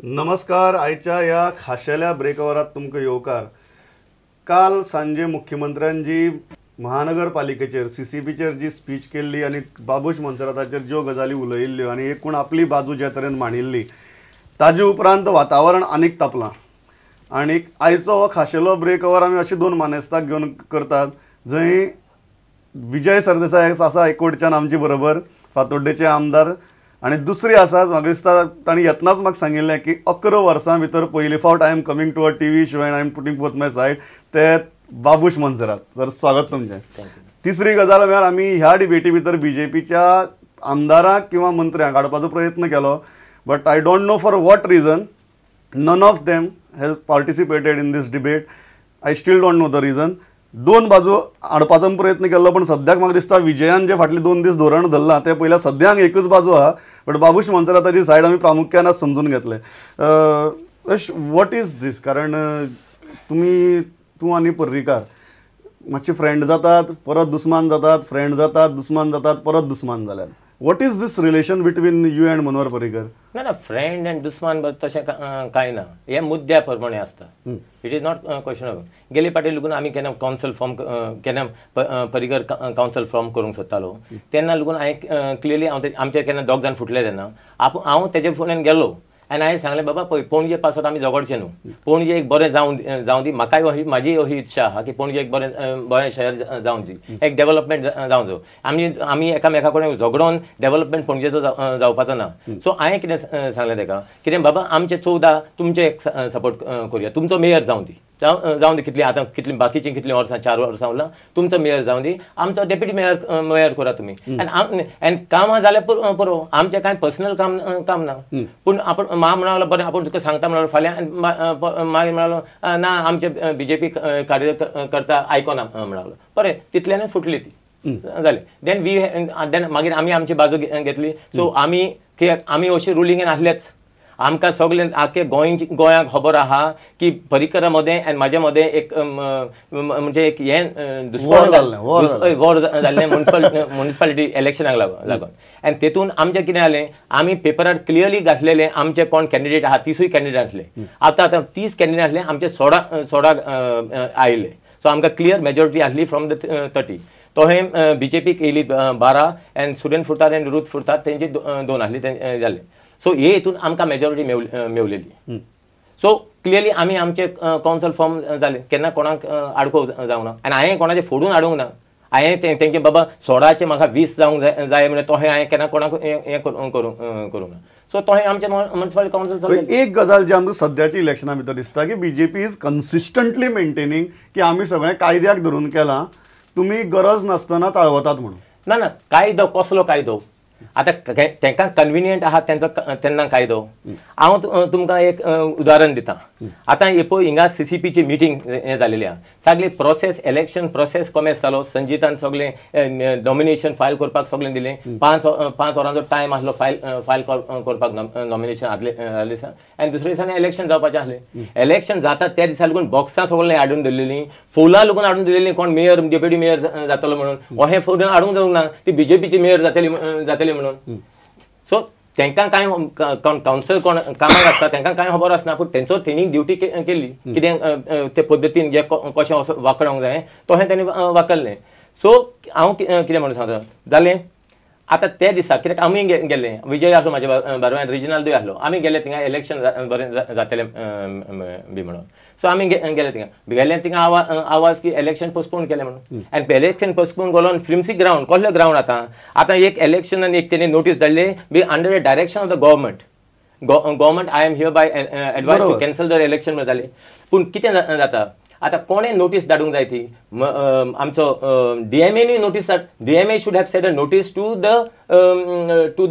नमस्कार. आयच्या ह्या खाशेल्या ब्रेकवरात तुमकां येवकार. काल सांजे मुख्यमंत्र्यान जी महानगरपालिकेचेर सीसीपीचेर जी स्पीच केल्ली आनी बाबूश मोन्सेराताचेर ज्यो गजाली उलयिल्ल्यो आनी एकूण आपली बाजू जे तरेन मांडिल्ली ताजे उपरांत वातावरण आनीक तापलां. आनी आयचो हो खाशेलो ब्रेक ओवर आमी अशे दोन मानेस्ताक घेवन करतात जंय विजय सरदेसाय आसा एकोडच्यान आमचे बरोबर फातोड्डेचे आमदार आनी दुसरी आसा म्हाका दिसता तांणी येतनाच म्हाका सांगिल्लें की 11 वर्सां भितर पयली फावट I am coming to a TV show and I am putting forth my side, ते बाबूश मोन्सेरात. सर स्वागत तुमचें. तिसरी गजाल म्हळ्यार आमी ह्या डिबेटी भितर बीजेपीच्या आमदारांक किंवा मंत्र्यांक हाडपाचो प्रयत्न केलो, but I don't know for what reason none of them has participated in this debate. I still don't know the reason. दोन बाजू हाडपाचो प्रयत्न केल्लो, पण सद्याक म्हाका दिसता विजयान जे फाटले 2 दीस धोरण धरलां तें पयल्या सद्याक एकच बाजू आहा, बट बाबूश मोन्सेराताची सायड आमी प्रामुख्यान आज समजून घेतले. What is these? कारण तुमी तूं आनी पर्रीकार मातशे फ्रेंड जातात, परत दुस्मान जातात, फ्रेंड जातात, दुस्मान जातात, परत दुस्मान जाल्यात. What is this relation between you and Manohar Parrikar? ना ना, फ्रेंड अँड दुस्मान तशें कांय ना, हे मुद्द्या प्रमाणे आसता. It is not questionable. गेले फावटी लगून आमी केन्ना कावन्सिल फॉर्म केन्ना पर्रीकर कावन्सिल फॉर्म करूंक सोदतालो तेन्ना लगून हांवें क्लियरली हांव आमचे केन्ना दोग जाण फुटले तेन्ना आपूण हांव तेजे फुडें गेलो आनी हांवें सांगलें, बाबा पळय पणजे पासत आमी झगडचें न्हू, पणजे एक बरें जावं दी, म्हाकाय ही म्हाजी ही इत्सा आहा की पणजे एक बरें बरें शहर जावं दी, एक डेवलपमेंट जावं जावं, आमी आमी एकामेका कडेन झगडोन डेवलपमेंट पणजेचो जावपाचो ना. सो हांवें कितें सांगलें ताका, कितें बाबा आमचे 14 तुमचे एक सपोर्ट करुया, तुमचो मेयर जावं दी, जावं दी, कितलीं आतां कितलीं बाकीचीं कितलीं वर्सां 4 वर्सां उरलां, तुमचो मेयर जावं दी, आमचो डेप्युटी मेयर मेयर करा तुमी. आनी आनी कामां जाल्यार पुरो, आमचें कांय पर्सनल काम काम ना. पूण आपूण मा म्हणालो बरें आपूण तुका सांगता म्हणालो, फाल्यां मागीर म्हणालो ना आमचे बीजेपी कार्यकर्ता आयकोना म्हणालो, बरें तितल्यान फुटली ती जालें. Then we then मागीर आमी आमची बाजू घेतली. सो आमी आमी अशी रुलिंगेन आसलेच, आमकां सगळें आख्खे गोंयांक खबर आहा की पर्रीकरा मदें आनी म्हाजे मदें एक म्हणजे एक हें दुस्मान वॉर जाल्लें मुनिसिपालिटी इलेक्शनाक लागून. आनी तेतून आमचें कितें जालें, आमी पेपरार क्लियरली घातलेलें आमचे कोण कॅन्डिडेट आहा, 30 कॅन्डिडेट आसले. आतां आतां 30 कॅन्डिडेट आसले, आमचे 16 आयले. सो आमकां क्लियर मेजॉरिटी आसली फ्रॉम the 30. तोहें बीजेपीक येयली 12 आनी सुरेन फुर्ताद आनी रुथ फुर्ताद तेंची 2 आसली जालें. सो हे हितून आमकां मेजॉरिटी मेवलेली. सो क्लियरली आमी आमचे कावन्सिल फॉर्म जाले, केन्ना कोणाक आडको जावंक ना आनी हांवें कोणाचें फोडून हाडूंक ना. हांवें तेंचे बाबा 16चे म्हाका 20 जावंक जाय म्हणल्यार तोहें हांवें केन्ना कोणाक हें करूंक ना. सो तोहें आमचें म्युनिसिपल कावन्सिल. एक गजाल जी आमकां सद्याच्या इलेक्शना भितर दिसता की बीजेपी is consistently maintaining की आमी सगळें कायद्याक धरून केलां, तुमी गरज नासतना चाळवतात म्हणून. ना ना, कायदो कसलो कायदो? आतां तांकां कन्विनियंट आहा तेंचो तेन्ना कायदो. हांव तुमकां एक उदाहरण दिता. आतां हे पळय हिंगा सीसीपीची मिटींग हें जालेली आहा, सगळी प्रोसेस इलेक्शन प्रोसेस कॉमेस जालो, संजीतान सगळें नॉमिनेशन फायल करपाक सगळें दिलें, 5 वरांचो टायम आसलो फायल करपाक नॉमिनेशन आदले दिसा, आनी दुसऱ्या दिसांनी इलेक्शन जावपाचें आसलें. इलेक्शन जाता त्या दिसा लागून बॉक्सां सगळें हाडून दवरलेलीं, फुलां लागून हाडून दिलेलीं, कोण मेयर डेप्युटी मेयर जातलो म्हणून, अहें फुलां हाडूंक जावंक ना, ती बीजेपीची मेयर जातली म्हणून. सो तांकां कांय कावन्सिल कोण कामाक आसता तांकां कांय खबर आसना, पूण तेंचो तेणी ड्युटी केल्ली कितें ते पद्दतीन जे कशें वाकडोंक जाय तशें तेणी वाकरलें. सो हांव कितें म्हणून सांगता जालें. आतां ते दिसा कित्याक आमी गेल्ले, विजय आसलो म्हाजे बरोबर आनी रिजिनाल्डूय आसलो, आमी गेले थिंगा इलेक्शन बरें जातलें बी म्हणून. सो आमी गेले थिंगा, गेले थिंगा आवाज की इलेक्शन पोस्टपोन केलें म्हणून. आनी इलेक्शन पोस्टपोन केलो आनी फिल्मसी ग्रावंड कसलो ग्रावंड आतां आतां एक इलेक्शन आनी एक तेणी notice धाडली be under the direction of the government, government I am hereby advise to cancel the election म्हणून जालें. पूण कितें जाता आतां कोणें नोटीस धाडूंक जाय ती आमचो डीएमएनूय notice, DMA should have sent a notice to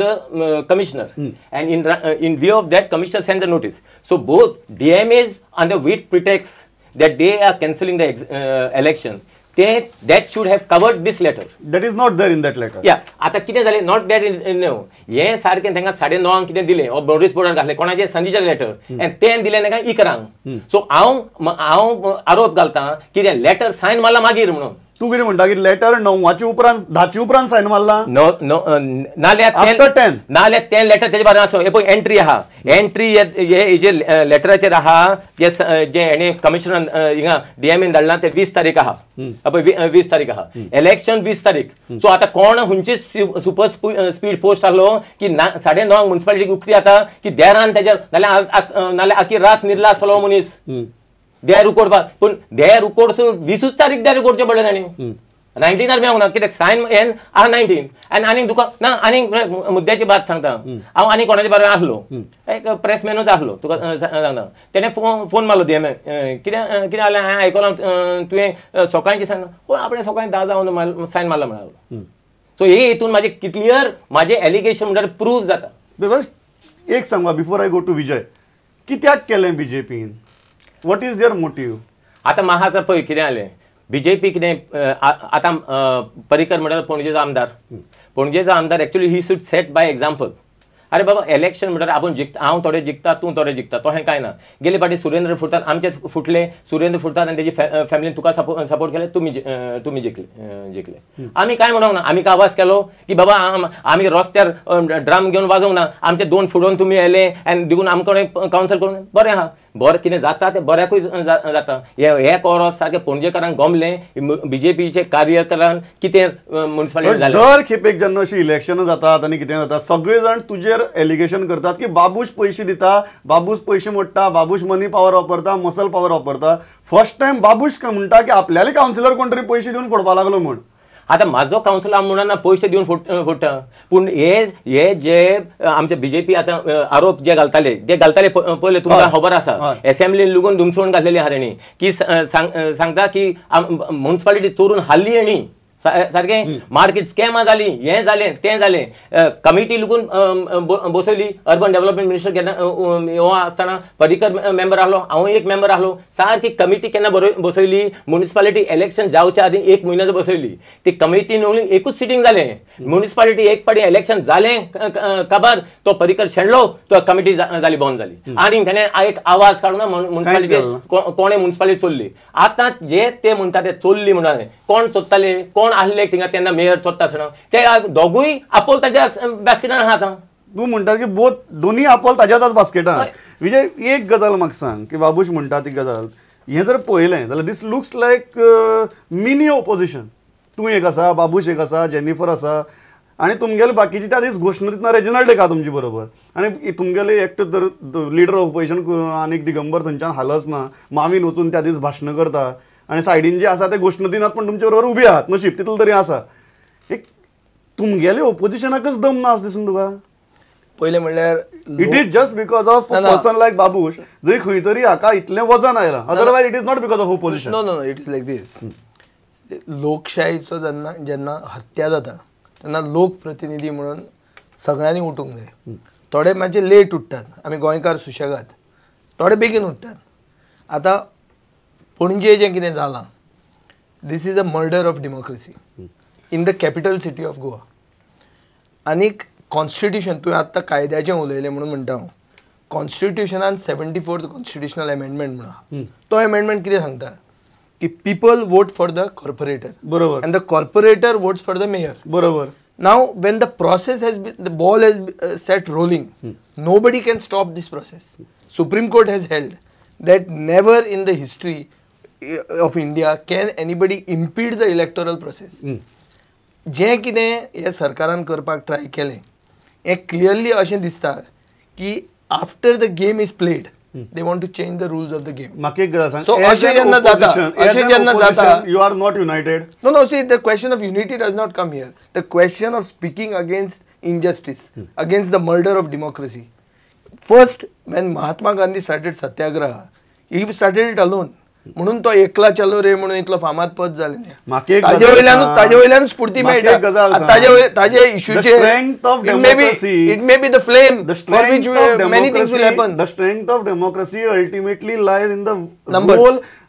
the commissioner and in view of that commissioner send the notice. So both DMAs under with pretext that they are cancelling the election, that should have covered this letter. That is not there in that letter. Yeah. आतां कितें जालें, not that in no. हें सारकें तांकां 9:30 कितें दिलें ओ notice बोर्डार घातलें कोणाचें संजीचें लेटर आनी तें दिलें तांकां 11. सो हांव हांव आरोप घालता कितें लेटर सायन मारला मागीर म्हणून. तूं कितें म्हणटा की लेटर 9 उपरांत 10 उपरांत सायन मारला? नाल्यार नाल्यार तें लेटर तेजे बारे आसो. हे पळय एंट्री आहा, एंट्री हे जे लेटराचेर आहा जे हेणे कमिशनर हिंगा डीएमएन धाडला ते 20 तारीख आहा. पळय 20 तारीख आहा, इलेक्शन 20 तारीख. सो आतां कोण खंयची सुपर स्पीड पोस्ट आहलो की 9:30 म्युनिसिपालिटी उक्ती जाता की देरान तेजेर, नाल्यार नाल्यार आखी रात न्हिदला आसतलो मनीस देर उकोडपाक. पूण देर उकोडसून 20 तारीख देर उकोडचें पडलें ताणी. 19 मेळूंक ना कित्याक सायन हें आहा 19. आनी आनीक तुका ना आनीक मुद्द्याची बात सांगता हांव, आनी कोणाचे बारे आसलो एक प्रेसमॅनूच आसलो तुका सांगता, तेणें फोन मारलो डीएम कितें कितें जालें हांवें आयकलां तुवें सकाळचें सांग, पूण आपणें सकाळीं 10 जावन सायन मारला म्हणलो. सो हे हितून म्हाजें क्लियर म्हाजें एलिगेशन म्हणल्यार प्रूव जाता. एक सांगा before I go to Vijay, कित्याक केलें बीजेपीन? What is their motive? आतां म्हाका पळय कितें जालें, बीजेपी कितें आतां पर्रीकर म्हणल्यार पणजेचो आमदार, पणजेचो आमदार actually he should set by example. अरे बाबा इलेक्शन म्हणल्यार आपूण जिखता, हांव थोडे जिखता तूं थोडे जिखता, तशें कांय ना. गेले फावटी सुरेंद्र फुडतार आमचे फुटले, सुरेंद्र फुडतार आनी तेजी फॅमिलीन तुका सपोर्ट केले, तुमी तुमी जिखले. आमी कांय म्हणूंक ना, आमी आवाज केलो की बाबा आमी रस्त्यार ड्रम घेवन वाजोवंक ना, आमचे 2 फुडोवन तुमी येयले आनी देखून आमकां कावन्सल करून बरें आहा. बरें कितें जाता तें बऱ्याकूय जाता. हे कोरस सारकें पणजेकारांक गमलें, बीजेपीचे कार्यकरान कितें म्युनिसिपालिटी जालें. दर खेपेक जेन्ना अशी इलेक्शनां जातात आनी कितें जाता सगळे जाण तुजेर एलिगेशन करतात की बाबूश पयशे दिता, बाबूश पयशे मोडटा, बाबूश मनी पावर वापरता, मसल पावर वापरता. फर्स्ट टायम बाबूश म्हणटा की आपल्याले कावन्सिलर कोण तरी पयशे दिवन फोडपा लागलो म्हूण. आतां म्हाजो कावन्सिलर म्हणून ना पयशे दिवन फोडटा, पूण हे हे जे आमचे बीजेपी आतां आरोप जे घालताले ते घालताले पयले तुमकां खबर आसा, एसेंब्लीन लुगून धुमसण घातलेली आहा तेणी की सांगता की म्युनिसिपालिटी चोरून हाडली हेणी, सारकें मार्केट स्कॅमां जालीं, हें जालें तें जालें, कमिटी लुगून बसयली. अर्बन डेव्हलपमेंट मिनिस्टर केन्ना हो आसतना पर्रीकर मेंबर आहलो, हांव एक मेंबर आहलो, सारकी कमिटी केन्ना बसयली, म्युनिसिपालिटी इलेक्शन जावच्या आदीं 1 म्हयन्याचो बसयली. ती कमिटी न्हू एकूच सिटींग जालें, म्युनिसिपालिटी एक पाटी इलेक्शन जालें काबार तो पर्रीकर शेणलो, तो कमिटी जाली बंद जाली. आनी तेणें एक आवाज काडून म्युनिसिपालिटी कोणें म्युनिसिपालिटी चोरली. आतां जे ते म्हणटा ते चोरली म्हणून कोण चोरताले, कोण आहले थिंगा तेन्ना मेयर चोरता आसतना ते दोगूय आपोल ताज्या बास्केटान आहा. आतां तूं म्हणटा की बोथ दोनूय आपोल ताज्याच बास्केटान. विजय एक गजाल म्हाका सांग की बाबूश म्हणटा ती गजाल हें जर पळयलें जाल्यार this looks like mini opposition. तूं एक आसा, बाबूश एक आसा, जेनिफर आसा आनी तुमगेले बाकीची त्या दीस घोशणा दितना रेजिनाल्ड एक आहा तुमचे बरोबर, आनी तुमगेले एकटो तर लिडर ऑफ ऑपोजिशन आनीक दिगंबर थंयच्यान हालच ना, मामीन वचून त्या दीस भाशणां करता आनी सायडीन जे आसा ते घोशणा दिनात पण तुमचे बरोबर उबी आहात, नशीब तितलें तरी आसा. एक तुमगेले ओपोजिशनाकच दम ना अशें दिसून तुका? पयलें म्हणल्यार it is just because of person like Babush जंय खंय तरी हाका इतलें वजन आयलां, otherwise it is not because of opposition. No no no, it is like this. लोकशाहीचो जेन्ना जेन्ना हत्या जाता तेन्ना लोकप्रतिनिधी म्हणून सगळ्यांनी उठूंक जाय. थोडे मातशे लेट उठ्ठात, आमी गोंयकार सुशेगाद, थोडे बेगीन उठ्ठात. आतां पणजे जें कितें जालां, this is a murder of democracy in the capital city of Goa. आनीक कॉन्स्टिट्युशन तुवें आत्तां कायद्याचें उलयलें म्हणून म्हणटा हांव, कॉन्स्टिट्युशनान 74th constitutional amendment म्हणून आहा. तो एमेंडमेंट कितें सांगता की people vote for the corporator, बरोबर, and the corporator votes for the mayor, बरोबर. Now when the process has been, the ball has set rolling, nobody can stop this process. Supreme Court has held that never in the history of India can anybody impede the electoral process. जें कितें ह्या सरकारान करपाक try केलें हें clearly अशें दिसता की after the game is played they want to change the rules of the game. So अशें जेन्ना जाता, अशें जेन्ना जाता, you are not united. No no, see the question of unity does not come here. The question of speaking against injustice, against the murder of democracy. First when Mahatma Gandhi started satyagraha, he started it alone. म्हणून तो एकला चलो रे म्हणून इतलो फामाद पद जालें. ताजे वयल्यान ताजे वयल्यान स्फूर्ती मेळटा. ताजे इश्यूचे it may be the flame for which many things will happen. The strength of democracy ultimately lies in the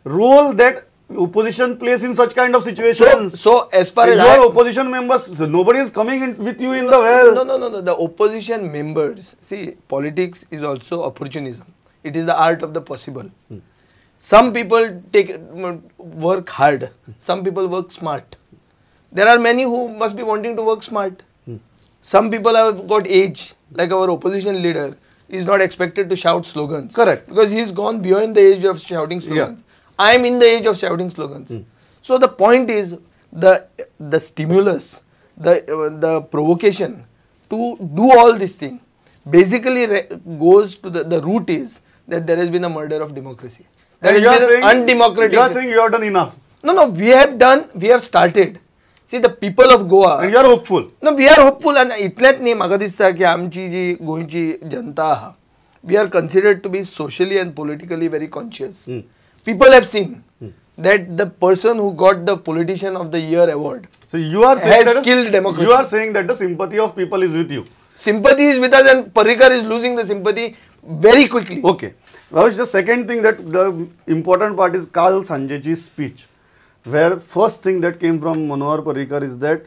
role that opposition plays in such kind of situations. So as far as your opposition members, nobody is coming in with you in the well. No, no, no, no. The opposition members, see, politics is also opportunism. It is the art of the possible. Some people take work hard, some people work smart. There are many who must be wanting to work smart. Some people have got age, like our opposition leader is not expected to shout slogans. Correct. Because he's gone beyond the age of shouting slogans. Yeah. I am in the age of shouting slogans. So the point is, the stimulus, the provocation to do all this thing basically goes to the root is that there has been a murder of democracy. There has been an undemocratic. You are saying you have done enough. No, no, we have done, we have started. See, the people of Goa. And you are hopeful. No, we are hopeful. And itlet न्ही म्हाका दिसता की आमची जी गोंयची जनता आहा, we are considered to be socially and politically very conscious. People have seen that the person who got the Politician of the Year award, so you are saying has killed democracy. You are saying that the sympathy of people is with you. Sympathy is with us, and Parrikar is losing the sympathy very quickly. Okay. Now, the second thing, that the important part is Kal Sanjay's speech, where first thing that came from Manohar Parrikar is that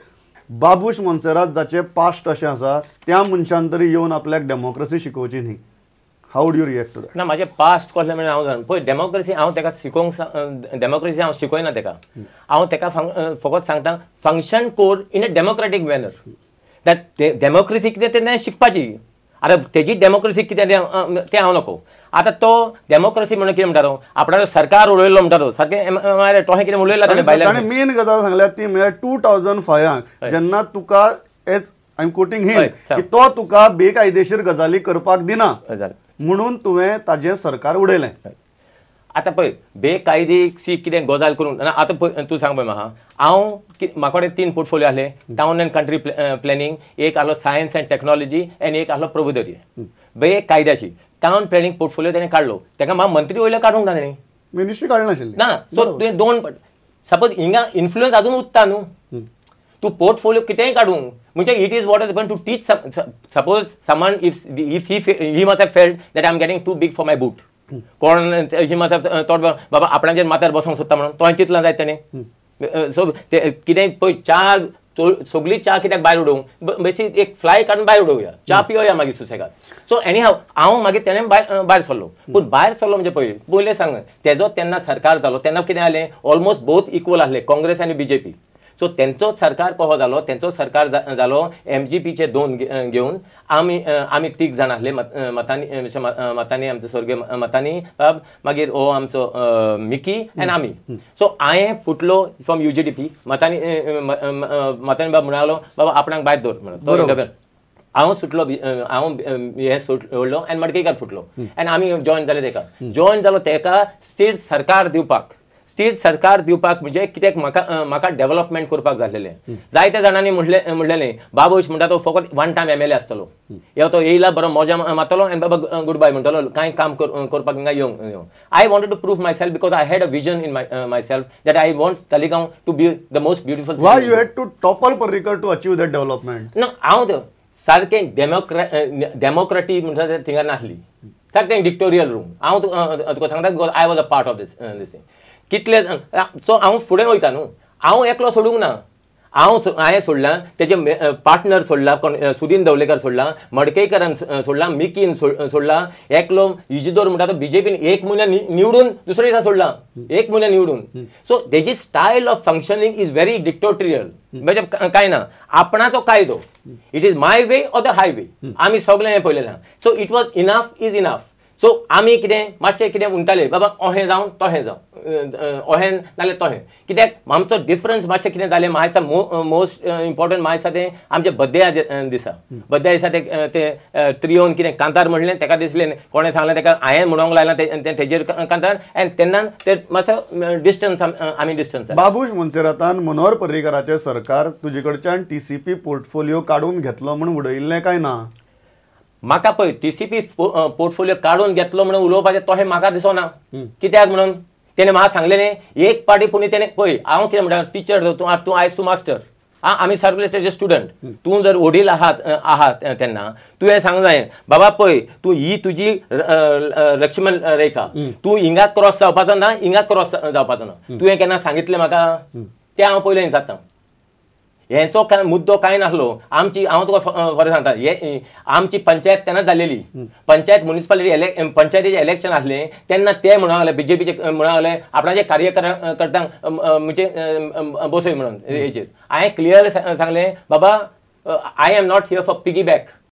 Babush Monserrate जाचे past अशें आसा त्या मनशान तरी येवन आपल्याक democracy शिकोवची न्ही. How would you react to that? ना, म्हाजें पास्ट कसलें म्हणल्यार हांव जाणा पळय, डेमोक्रेसी हांव तेका शिकोवंक, डेमोक्रेसी हांव शिकयना तेका, हांव तेका फकत सांगता function core in a democratic manner. That democracy कितें तें शिकपाची. आतां तेजी डेमोक्रेसी कितें तें हांव नको. आतां तो डेमोक्रेसी म्हणून कितें म्हणटा तो, आपणालो सरकार उडयल्लो म्हणटा तो, सारकें तोहें कितें उलयलां ताणें भायल्यान. ताणें मेन गजाल सांगल्या ती म्हळ्यार 2005 जेन्ना तुका, as I am quoting him, की तो तुका बेकायदेशीर गजाली करपाक दिना म्हणून तुवें ताजें सरकार उडयलें. आतां पळय, बेकायदेशी कितें गजाल करूंक ना. आतां पळय तूं सांग पळय म्हाका, हांव म्हाका कडेन 3 पोर्टफोलियो आहले, टावन अँड कंट्री प्लॅनिंग, एक आहलो सायन्स अँड टॅक्नॉलॉजी आनी एक आहलो प्रबोधरी. बेकायद्याशी टावन प्लॅनिंग पोर्टफोलियो तेणें काडलो, तेका म्हाका मंत्री वयलो काडूंक ना तेणें, मिनिस्ट्री काडनाशिल्ली ना. सो तुवें दोन सपोज हिंगा इन्फ्लुयन्स आजून उत्ता न्हू, तूं पोर्टफोलियो कितेंय काडूंक म्हणजे it is what is to teach. Suppose someone if he must have felt that I am getting too big for my boot, कोण he must have thought बाबा आपणाचेर माथ्यार बसोंक सोदता म्हणून तो चिंतलां जायत तेणें. सो कितें पळय, च्या सगळी च्या कित्याक भायर उडोवंक, बेसी एक फ्लाय काडून भायर उडोवया, च्या पिवया मागीर सुसेगाद. सो एनी हाव हांव मागीर तेणें भायर सरलो. पूण भायर सरलो म्हणजे पळय पयलें सांग, तेजो तेन्ना सरकार जालो तेन्ना कितें जालें, ऑलमोस्ट बोथ इक्वल आहले काँग्रेस आनी बीजेपी. सो तेंचो सरकार कसो जालो, तेंचो सरकार जालो एमजीपीचे 2 घेवन आमी आमी 3 जाण आहले, मतांनी मतांनी आमचो स्वर्गीय मतांनी बाब, मागीर हो आमचो मिकी आनी आमी. सो हांवें फुटलो फ्रॉम UGDP, मतांनी मतांनी बाब म्हणालो बाबा आपणाक भायर दवर म्हणून, हांव सुटलो, हांव हें सोडलो आनी मडकयकार फुटलो आनी आमी जॉयन जाले तेका. जॉयन जालो तेका स्टेट सरकार दिवपाक, स्टेट सरकार दिवपाक म्हणजे कित्याक म्हाका म्हाका डेव्हलपमेंट करपाक जाल्लें. जायत्या जाणांनी म्हणलेलें बाबूश म्हणटा तो फकत 1 टायम MLA आसतलो, यो तो येयला बरो मजा मारतलो आनी बाबा गुड बाय म्हणटलो, कांय काम करपाक हिंगा येवंक येवंक. I wanted to prove myself because I had a vision in my myself that I want Taleigao to be the most beautiful. Why you had to topple Parrikar to achieve that development? ना, हांव सारकें डेमोक्रेटी म्हणटा तें थिंगा नासली, सारकें dictatorial room. हांव तुका सांगता because I was a part of this this thing. कितले सो हांव फुडें वयता न्हू, हांव एकलो सोडूंक ना, हांव हांवें सोडलां, तेजे पार्टनर सोडला, कोण सुदीन दवलेकर सोडला, मडकयकरान सोडला, मिकीन सोडला, एकलो इजिदोर म्हणटा तो बीजेपीन 1 म्हयन्या निवडून दुसरे दिसा सोडला, 1 म्हयन्या निवडून. सो तेजी style of functioning is very dictatorial. म्हणजे कांय ना, आपणाचो कायदो, it is my way or the highway, आमी सगळें हें पळयलें. So it was enough is enough. So आमी कितें मातशें कितें म्हणटाले बाबा अहें जावं तोहें जावं, अहें नाल्यार तोहें, कित्याक आमचो डिफरन्स मातशें कितें जालें. म्हाका दिसता मोस्ट इम्पोर्टंट म्हाका दिसता तें आमचे बड्डे दिसा, बड्डे दिसा ते त्रियोन कितें कांतार म्हणलें, तेका दिसलें कोणें सांगलें तेका हांवें म्हणूंक लायलां तें तेजेर कांतार, आनी तेन्ना ते मातसो डिस्टन्स आमी डिस्टन्स. बाबूश मोन्सेरातान मनोहर पर्रीकराचें सरकार तुजे कडच्यान TCP portfolio काडून घेतलो म्हूण उडयिल्लें काय ना? म्हाका पळय TCP portfolio काडून घेतलो म्हणून उलोवपाचें तोहें म्हाका दिसना. कित्याक म्हणून तेणें म्हाका सांगलें न्ही एक पार्टी पुणी तेणें पळय हांव कितें म्हणटा, टिचर तूं, तूं आयज तूं मास्टर, आमी सारके तेजे स्टुडंट, तूं जर वडील आहात तेन्ना तुवें सांगूंक जाय बाबा पळय तूं ही तुजी लक्ष्मण रेखा, तूं हिंगा क्रॉस जावपाचो ना, हिंगा क्रॉस जावपाचो ना. तुवें केन्ना सांगितलें म्हाका तें हांव पयलें विचारता. हेंचो काय मुद्दो कांय नासलो. आमची हांव तुका खरें सांगता, हे आमची पंचायत तेन्ना जालेली, पंचायत म्युनिसिपालिटी पंचायतीचें इलेक्शन आसलें तेन्ना ते म्हणूंक लागले, बीजेपीचे म्हणूंक लागले आपणाचे कार्यकर्त्यांक म्हणजे बसय म्हणून हेचेर. हांवें क्लियर सांगलें, बाबा I am not here for piggy back.